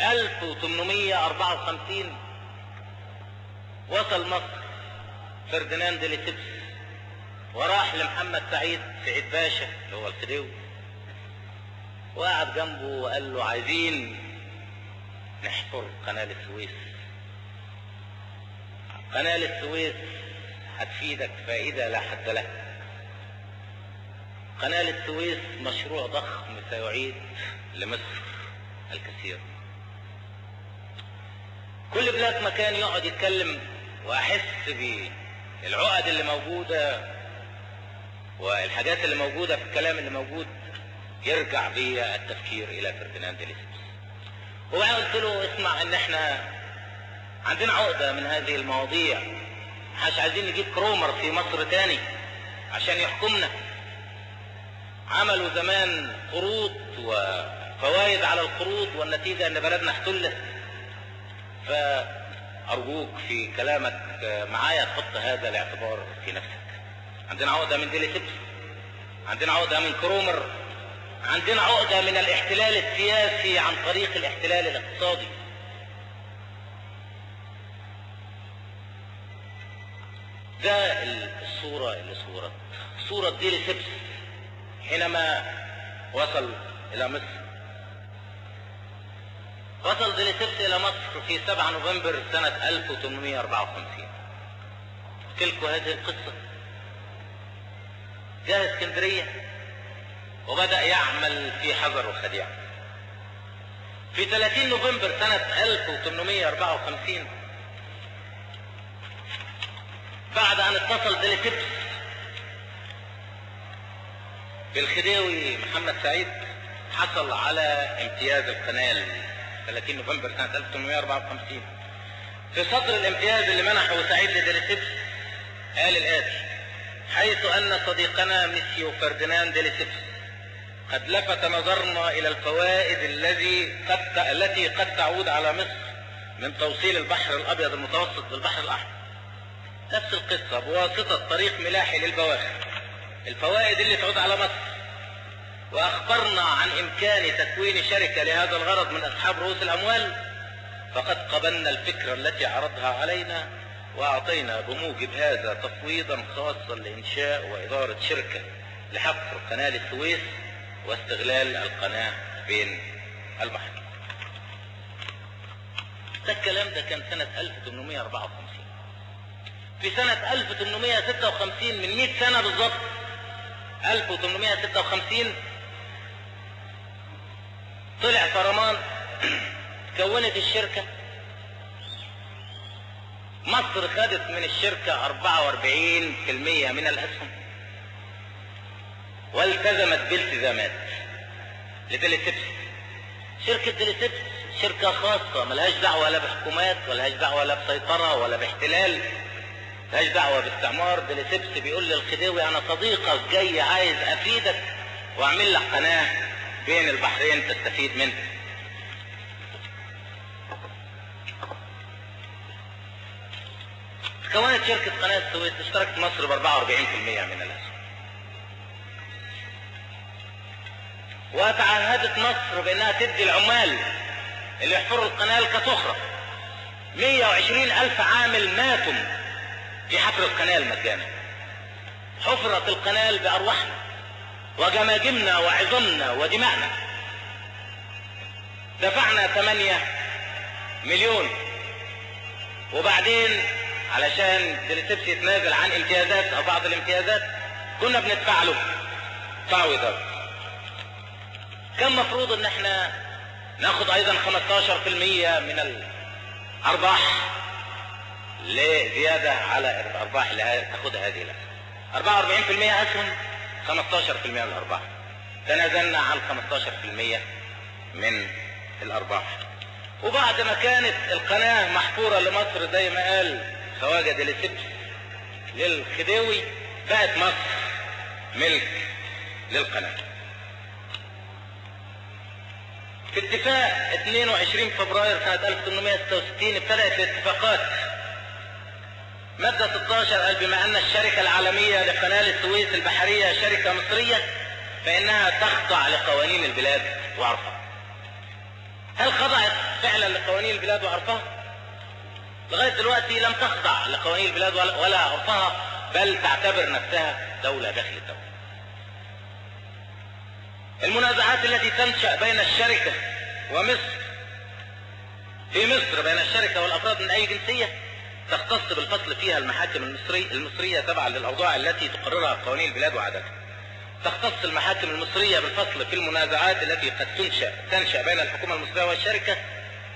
1854 وصل مصر فرديناند ديليسيبس وراح لمحمد سعيد، سعيد باشا اللي هو الخديوي، وقعد جنبه وقال له عايزين نحفر قناة السويس. قناة السويس هتفيدك فائدة لا حد لها. قناة السويس مشروع ضخم سيعيد لمصر الكثير. كل بلاد مكان يقعد يتكلم واحس بالعقد اللي موجودة والحاجات اللي موجودة في الكلام اللي موجود، يرجع بيا التفكير الى فرديناند ديليسيبس. وبعدين قلت له اسمع، ان احنا عندنا عقدة من هذه المواضيع، مش عايزين نجيب كرومر في مصر تاني عشان يحكمنا. عملوا زمان قروض وفوائد على القروض، والنتيجة ان بلدنا احتلت. فأرجوك في كلامك معايا تحط هذا الاعتبار في نفسك. عندنا عقدة من ديليسيبس، عندنا عقدة من كرومر، عندنا عقدة من الاحتلال السياسي عن طريق الاحتلال الاقتصادي. ده الصورة اللي صورت صورة ديليسيبس حينما وصل إلى مصر. وصل ديليسيبس إلى مصر في 7 نوفمبر سنة 1854. تلك هذه القصة. جاء اسكندرية وبدأ يعمل في حذر وخديعة. في 30 نوفمبر سنة 1854 بعد أن اتصل ديليسيبس بالخديوي محمد سعيد، حصل على امتياز القنال 30 نوفمبر سنة 1854. في صدر الامتياز اللي منحه سعيد لديليسيبس قال الآتي: حيث أن صديقنا ميسيو فرديناند ديليسيبس قد لفت نظرنا إلى الفوائد التي قد تعود على مصر من توصيل البحر الأبيض المتوسط بالبحر الأحمر. نفس القصة بواسطة طريق ملاحي للبواخر، الفوائد اللي تعود على مصر. وأخبرنا عن إمكان تكوين شركة لهذا الغرض من أصحاب رؤوس الأموال، فقد قبلنا الفكرة التي عرضها علينا وأعطينا بموجب هذا تفويضا خاصا لإنشاء وإدارة شركة لحفر قناة السويس واستغلال القناة بين البحرين. ده الكلام ده كان سنة 1854. في سنة 1856، من 100 سنة بالظبط، 1856 طلع فرمان، كونت الشركة. مصر خدت من الشركة 44% من الأسهم، والتزمت بالتزامات لديليسيبس. شركة ديليسيبس شركة خاصة، ملهاش دعوة لا بحكومات، ملهاش دعوة لا بسيطرة ولا باحتلال، ملهاش دعوة باستعمار. ديليسيبس بيقول للخديوي أنا صديقك جاي عايز أفيدك وأعمل لك قناة بين البحرين تستفيد منها. تكونت شركة قناة السويس، اشتركت مصر ب 44% من الأسهم، وتعهدت مصر بأنها تدي العمال اللي يحفروا القناة كسخرة. 120 ألف عامل ماتوا في حفر القناة مجانا. حفرت القناة بأرواحنا وجماجمنا وعظمنا ودمائنا. دفعنا 8 مليون، وبعدين علشان ديليسيبس يتنازل عن امتيازات او بعض الامتيازات كنا بندفع له تعويضات. كان مفروض ان احنا ناخد ايضا 15% من الارباح لزيادة على الارباح اللي تاخدها هذه الاسهم. 44% اسهم، 15% من الارباح. تنازلنا عن 15% من الارباح. وبعد ما كانت القناة محفورة لمصر زي ما قال خواجة ديليسيبس للخديوي، بقت مصر ملك للقناة. في اتفاق 22 فبراير سنة 1866 ابتدأت الاتفاقات. مادة 16 قال بما أن الشركة العالمية لقناة السويس البحرية شركة مصرية فإنها تخضع لقوانين البلاد وعرفها. هل خضعت فعلا لقوانين البلاد وعرفها؟ لغاية دلوقتي لم تخضع لقوانين البلاد ولا عرفها، بل تعتبر نفسها دولة داخل الدولة. المنازعات التي تنشأ بين الشركة ومصر في مصر، بين الشركة والأفراد من أي جنسية، تختص بالفصل فيها المحاكم المصرية تبعا للأوضاع التي تقررها قوانين البلاد وعاداتها. تختص المحاكم المصرية بالفصل في المنازعات التي قد تنشأ بين الحكومة المصرية والشركة،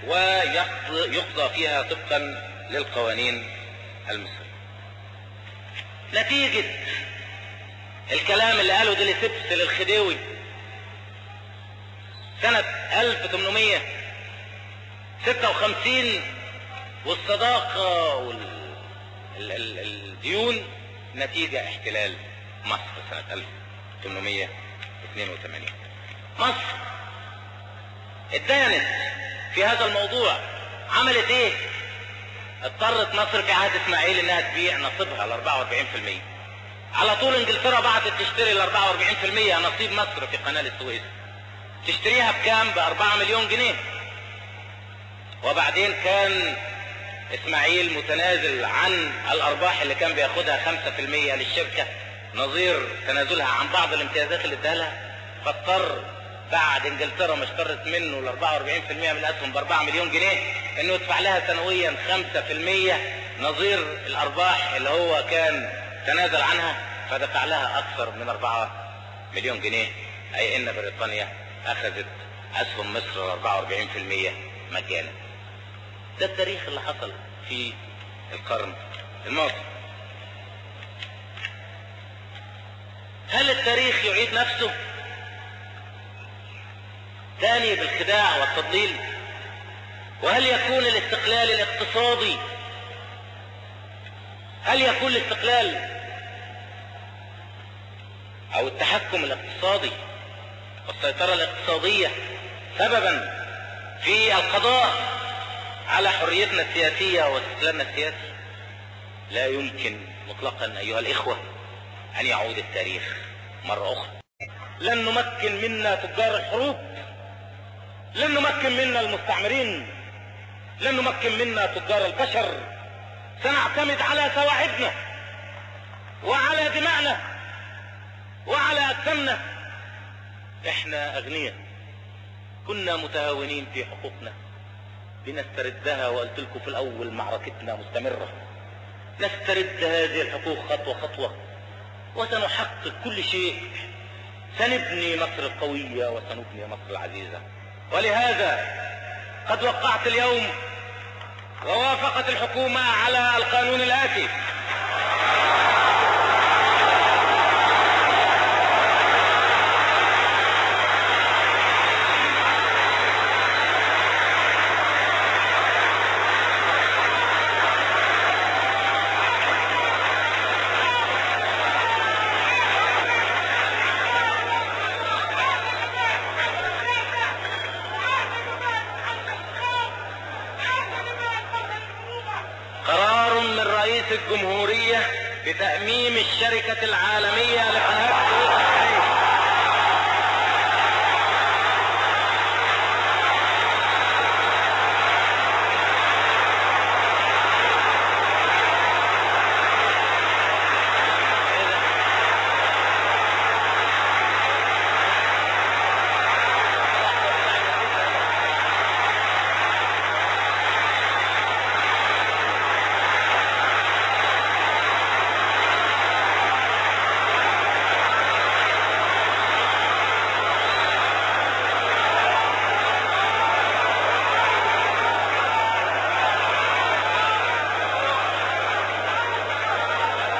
ويقضى فيها طبقا للقوانين المصرية. نتيجة الكلام اللي قاله ديليسيبس للخديوي سنة 1856 والصداقة والديون، نتيجة احتلال مصر سنة 1882. مصر اتدانت في هذا الموضوع. عملت ايه؟ اضطرت مصر في عهد اسماعيل انها تبيع نصيبها ال 44%. على طول انجلترا بعتت تشتري ال 44% نصيب مصر في قناة السويس. تشتريها بكام؟ ب 4 مليون جنيه. وبعدين كان اسماعيل متنازل عن الارباح اللي كان بياخدها 5% للشركة نظير تنازلها عن بعض الامتيازات اللي اداها لها، فاضطر بعد انجلترا ما اشترت منه ال 44% من الاسهم ب 4 مليون جنيه انه يدفع لها سنويا 5% نظير الارباح اللي هو كان تنازل عنها، فدفع لها اكثر من 4 مليون جنيه، اي ان بريطانيا اخذت اسهم مصر 44% مجانا. ده التاريخ اللي حصل في القرن الماضي. هل التاريخ يعيد نفسه تاني بالخداع والتضليل؟ وهل يكون الاستقلال الاقتصادي، هل يكون الاستقلال او التحكم الاقتصادي والسيطرة الاقتصادية سببا في القضاء على حريتنا السياسية واستقلالنا السياسي؟ لا يمكن مطلقا ايها الاخوة ان يعود التاريخ مرة اخرى. لن نمكن منا تجار الحروب، لن نمكن منا المستعمرين، لن نمكن منا تجار البشر. سنعتمد على سواعدنا وعلى دمائنا وعلى أجسامنا. احنا اغنياء، كنا متهاونين في حقوقنا، بنستردها. وقلت لكم في الاول معركتنا مستمرة، نسترد هذه الحقوق خطوة خطوة، وسنحقق كل شيء. سنبني مصر القوية وسنبني مصر العزيزة. ولهذا قد وقعت اليوم ووافقت الحكومة على القانون الآتي: الجمهورية بتأميم الشركة العالمية لقناة السويس البحرية.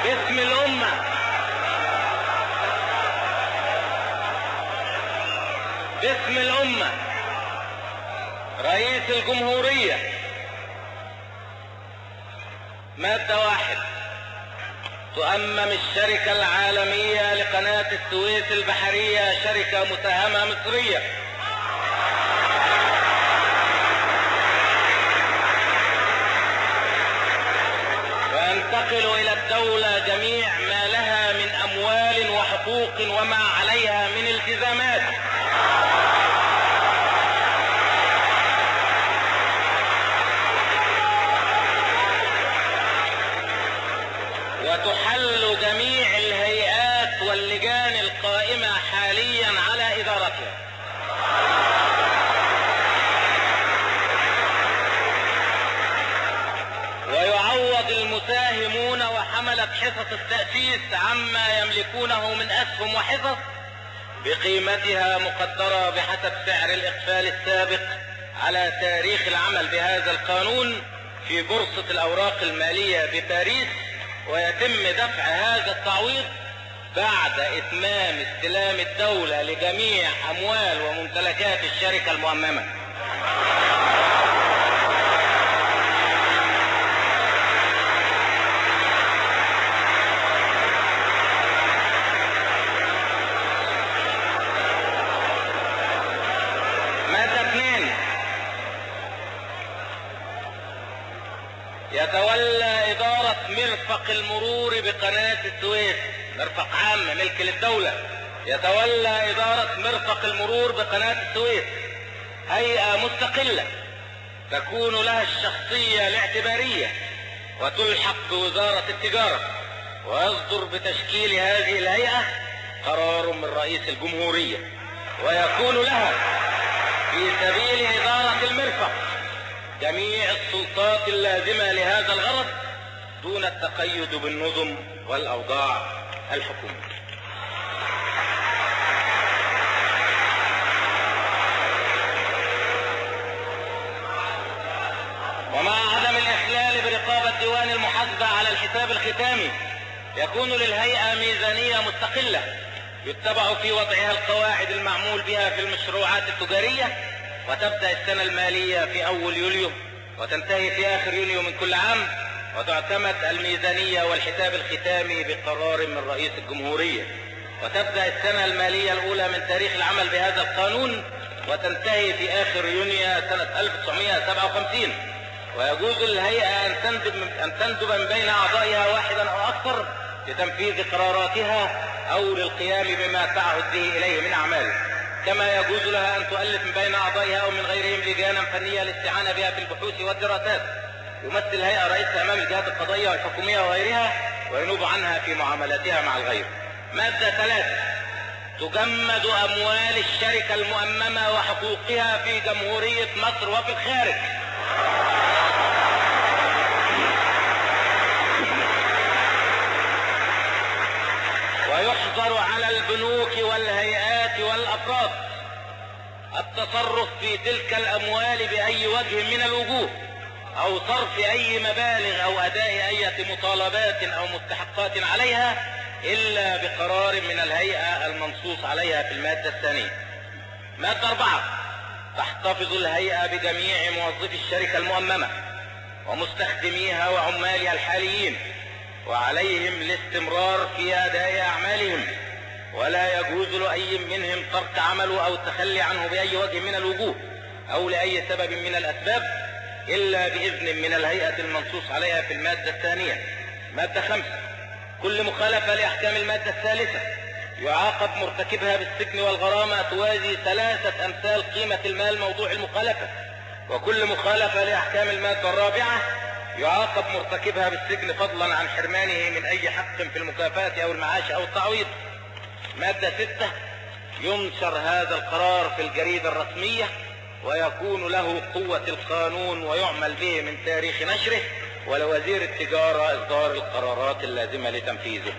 باسم الأمة، باسم الأمة، رئيس الجمهورية. مادة 1: تؤمم الشركة العالمية لقناة السويس البحرية شركة مساهمة مصرية. وينتقل إلى الدولة جميع ما لها من أموال وحقوق وما عليها من التزامات. حصص التأسيس عما يملكونه من أسهم وحصص بقيمتها مقدرة بحسب سعر الإقفال السابق على تاريخ العمل بهذا القانون في بورصة الأوراق المالية بباريس، ويتم دفع هذا التعويض بعد إتمام استلام الدولة لجميع أموال وممتلكات الشركة المؤممة. مادة 2: يتولى إدارة مرفق المرور بقناة السويس، مرفق عام ملك للدولة، يتولى إدارة مرفق المرور بقناة السويس هيئة مستقلة تكون لها الشخصية الاعتبارية وتلحق بوزارة التجارة، ويصدر بتشكيل هذه الهيئة قرار من رئيس الجمهورية، ويكون لها في سبيل إدارة المرفق جميع السلطات اللازمة لهذا الغرض دون التقيد بالنظم والأوضاع الحكومية. ومع عدم الإخلال برقابة ديوان المحاسبة على الحساب الختامي، يكون للهيئة ميزانية مستقلة يتبع في وضعها القواعد المعمول بها في المشروعات التجارية، وتبدأ السنة المالية في أول يوليو وتنتهي في آخر يوليو من كل عام، وتعتمد الميزانية والحساب الختامي بقرار من رئيس الجمهورية، وتبدأ السنة المالية الأولى من تاريخ العمل بهذا القانون وتنتهي في آخر يونيو سنة 1957. ويجوز للهيئة أن تندب من بين أعضائها واحدا أو أكثر لتنفيذ قراراتها أو للقيام بما تعهد به إليه من أعمال، كما يجوز لها أن تؤلف من بين أعضائها أو من غيرهم لجانا فنية للاستعانة بها في البحوث والدراسات. يمثل الهيئة رئيسها أمام الجهات القضائية والحكومية وغيرها، وينوب عنها في معاملاتها مع الغير. مادة 3: تجمد أموال الشركة المؤممة وحقوقها في جمهورية مصر وفي الخارج. ويحظر على البنوك والهيئات والأفراد التصرف في تلك الأموال بأي وجه من الوجوه، أو صرف أي مبالغ أو أداء أي مطالبات أو مستحقات عليها إلا بقرار من الهيئة المنصوص عليها في المادة الثانية. مادة 4: تحتفظ الهيئة بجميع موظفي الشركة المؤممة ومستخدميها وعمالها الحاليين، وعليهم الاستمرار في أداء أعمالهم، ولا يجوز لأي منهم ترك عمله أو التخلي عنه بأي وجه من الوجوه أو لأي سبب من الأسباب إلا بإذن من الهيئة المنصوص عليها في المادة الثانية. مادة 5: كل مخالفة لأحكام المادة الثالثة يعاقب مرتكبها بالسجن والغرامة توازي 3 أمثال قيمة المال موضوع المخالفة، وكل مخالفة لأحكام المادة الرابعة يعاقب مرتكبها بالسجن فضلا عن حرمانه من أي حق في المكافأة أو المعاش أو التعويض. مادة 6: ينشر هذا القرار في الجريدة الرسمية ويكون له قوة القانون ويعمل به من تاريخ نشره، ولوزير التجارة إصدار القرارات اللازمة لتنفيذه.